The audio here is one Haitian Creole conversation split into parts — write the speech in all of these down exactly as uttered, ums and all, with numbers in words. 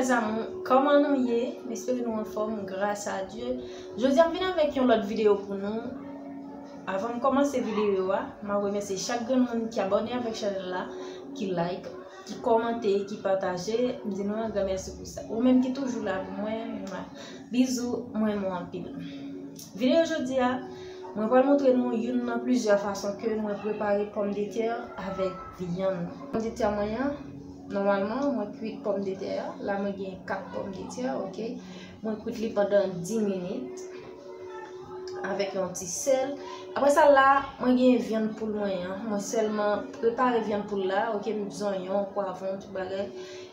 Mes amours, kòman nou ye? M espere nou anfòm, gras a Dye. Jodi a m vin avèk yon lòt videyo pou nou. Avan m kòmanse videyo a, m ap remèsye chak grenn moun ki abòne avèk chanèl la, ki like, ki kòmante, ki pataje. M di nou yon gran mèsi pou sa. Ou menm ki toujou la pou mwen, mwa, bizou, m renmen w anpil. Videyo jodi a, mwen pral montre nou youn nan plizyè fason ke mwen prepare pòmdetè avèk vyann. Pòmdetè mwen an, nòmalman, mwen kwit pòmdetè a. La, mwen gen kat pòmdetè, oke. Mwen kwit li pandan dis minit avèk yon ti sèl. Apre sa, la, mwen gen vyann poul mwen an. Mwen sèlman prepare vyann poul la, oke, m zonyon, pwavwon, tout bagay.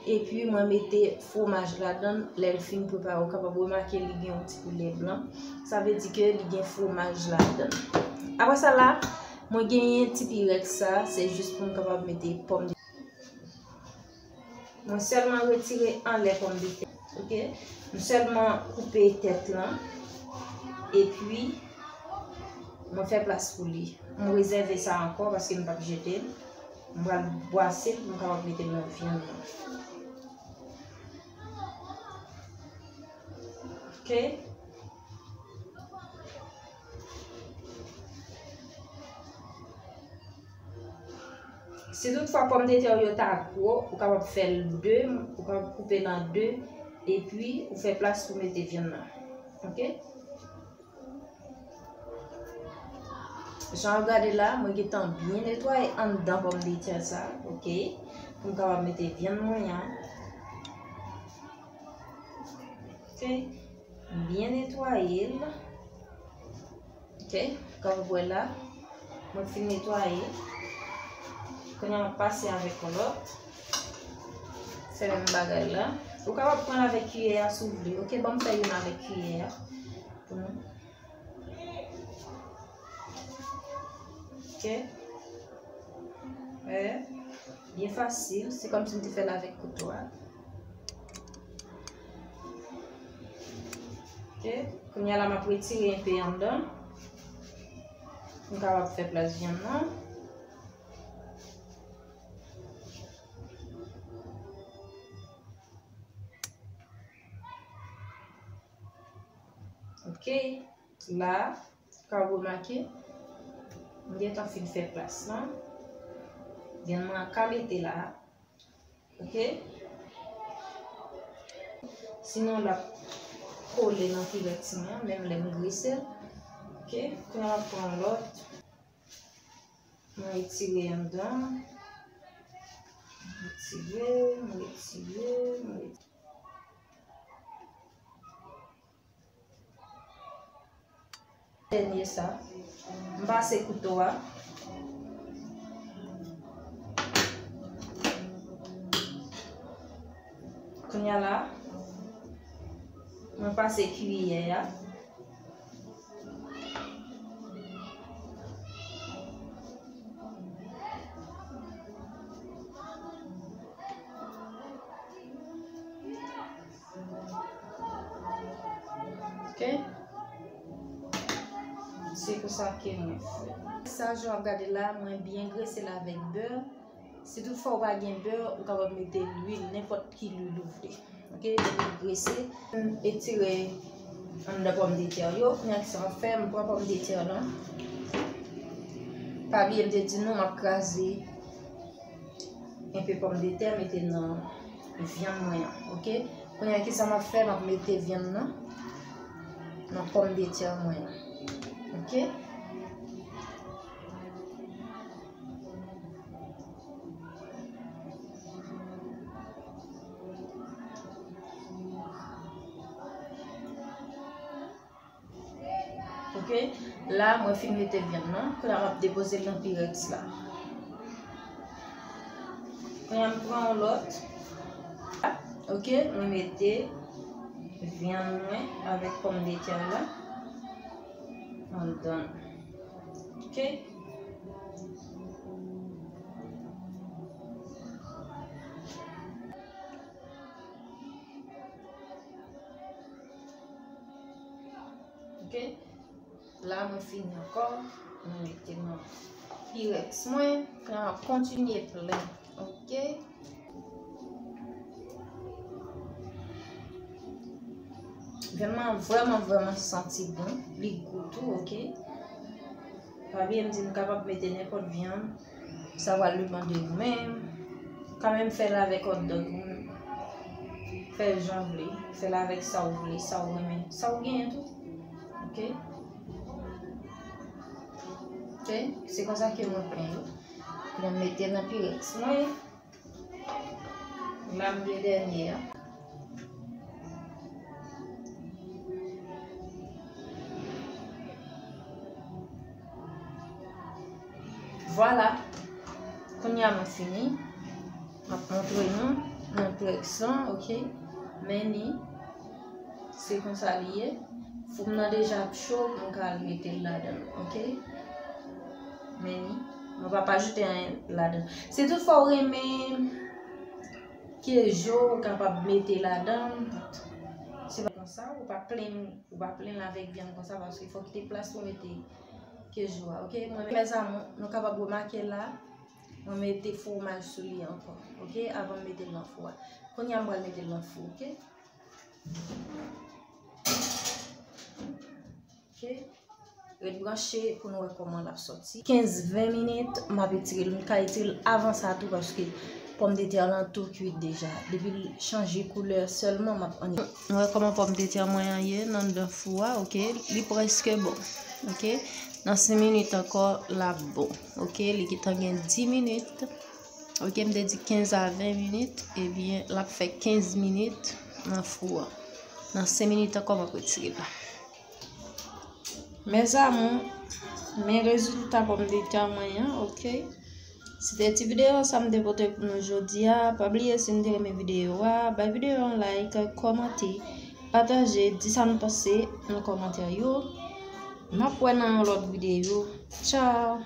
Epi mwen mete fwomaj ladan l. Lè l fin prepare, ou kapab remake li gen yon ti koulè blan. Sa vle di ke li gen fwomaj ladan l. Apre sa la, mwen genyen ti pirèks sa, se jis pou m kapab mete pòm de. Mwen sèlman retire anlè pòm de tè. Oke? M sèlman koupe tèt lan. Epi, mwen fè plas pou li. Mwen rezève sa ankò paske m p ap jete l. M pral bwase l pou m kapab mete l nan vyann nan. Oke? Si toutfwa pòmdetè w yo ta gwo, ou kapab fè l de, ou kapab koupe l an de, epi ou fè plas pou mete vyann nan. Oke? Jan w gade la, mwen gentan byen netwaye anndan pòmdetè sa, oke? Pou m kapab mete vyann mwen an. Oke? M byen netwaye l. Oke? Kòm w wè la, mwen fin netwaye. Kounye a, m ap pase avèk yon lòt. Fè menm bagay la. Ou kapab pran l avèk kiyè a si w vle. Oke? Ban m fè youn avèk kiyè a pou nou. Oke? Wè, byen fasil. Se kòmsi m te fè l avèk kouto a. Oke? Kounye a la, m ap retire enpe anndan. M kapab fè plas vyann nan. Oke? La, ka remake, m gentan fin fè plas lan. Vyann mwen an ka mete la. Oke? Sinon, l ap kole nan pirèks mwen, menm lè m grese l. Oke? Kounye a, m ap pran lòt. Mwen retire anndan. Mwen retire, mwen retire, mwen retire. Dènye sa, m pase kouto a. Kounye a la, mwen pase kiyè a. Oke? Se konsa ke mwen fè. Sa, jan w ap gade la, mwen byen grese l avèk bè. Si toutfwa ou pa gen bè, ou kapab mete lwil, nenpòt ki lwil ou vle. Oke? Depi l grese, etire anndan pòmdetè yo. Kounye a, kisa m ap fè? M pran pòmdetè lan. Pa bliye m te di nou, m ap kraze enpe pòmdetè, mete nan vyann mwen an, oke? Kounye a, kisa m ap fè? M ap mete vyann nan nan pòmdetè mwen an, oke? Oke, la, mwen fin mete vyann nan. Kounye a, m ap depoze l nan pirèks la. Kounye a, m pran yon lòt. Oke, mwen mete vyann mwen avèk pòmdetè la anndan. Oke. Oke. La, mwen fini ankò. Mwen mete nan pirèks mwen. Kounye a, m ap kontinye plen. Oke. Vyann nan vrèman, vrèman santi bon. Li gou tou, oke? Pa bliye m di nou kapab mete nenpòt vyann. Sa pral depann de ou menm. Ou ka menm fè l avèk hot dog ou. Fè l jan w vle. Fè l avèk sa w vle, sa w renmen, sa w genyen tou. Oke? Oke? Se konsa ke mwen pran yo. Pou mwen mete nan Pyrex mwen. La m gen dènye a. Vwala. Kounye a mwen fini. M ap montre nou nan Pyrex lan, oke? Men ni, se konsa li ye. Fou m nan deja ap cho, m ka al mete l ladan l, oke? Men ni, mwen p ap ajoute anyen ladan l. Si toutfwa w renmen kejo, ou kapab mete ladan l. Se pa konsa, ou pa plen, ou pa plen l avèk vyann konsa, paske fòk kite plas pou mete kejo a, oke? Mwen, mes amours, nou kapab remake la, mwen mete fwomaj sou li ankò, oke? Avan m mete l nan fou a. Kounye a m pral mete l nan fou, oke? Oke? Ret branche pou nou wè kòman l ap sòti. Kenz ven minit, m ap etire l. M ka etire l avan sa tou paske pòmdetè lan tou kwit deja. Depi l chanje koulè sèlman, m ap annik. Nou wè kòman pòmdetè mwen an ye nan anndan fou a, oke? Li prèske bon, oke? Nan senk minit ankò, l ap bon, oke? Li gentan gen dis minit. Oke, m te di kenz a ven minit, ebyen, l ap fè kenz minit nan fou a. Nan senk minit ankò, m ap retire l la. Mes amours, men rezilta pòmdetè mwen an, oke? Se te ti videyo sa m te pote pou nou jodi a. Pa bliye, si nou te renmen videyo a, bay videyo a yon like, kòmante, pataje, di sa nou panse nan kòmantè yo. M ap wè nan yon lòt videyo. Tchao!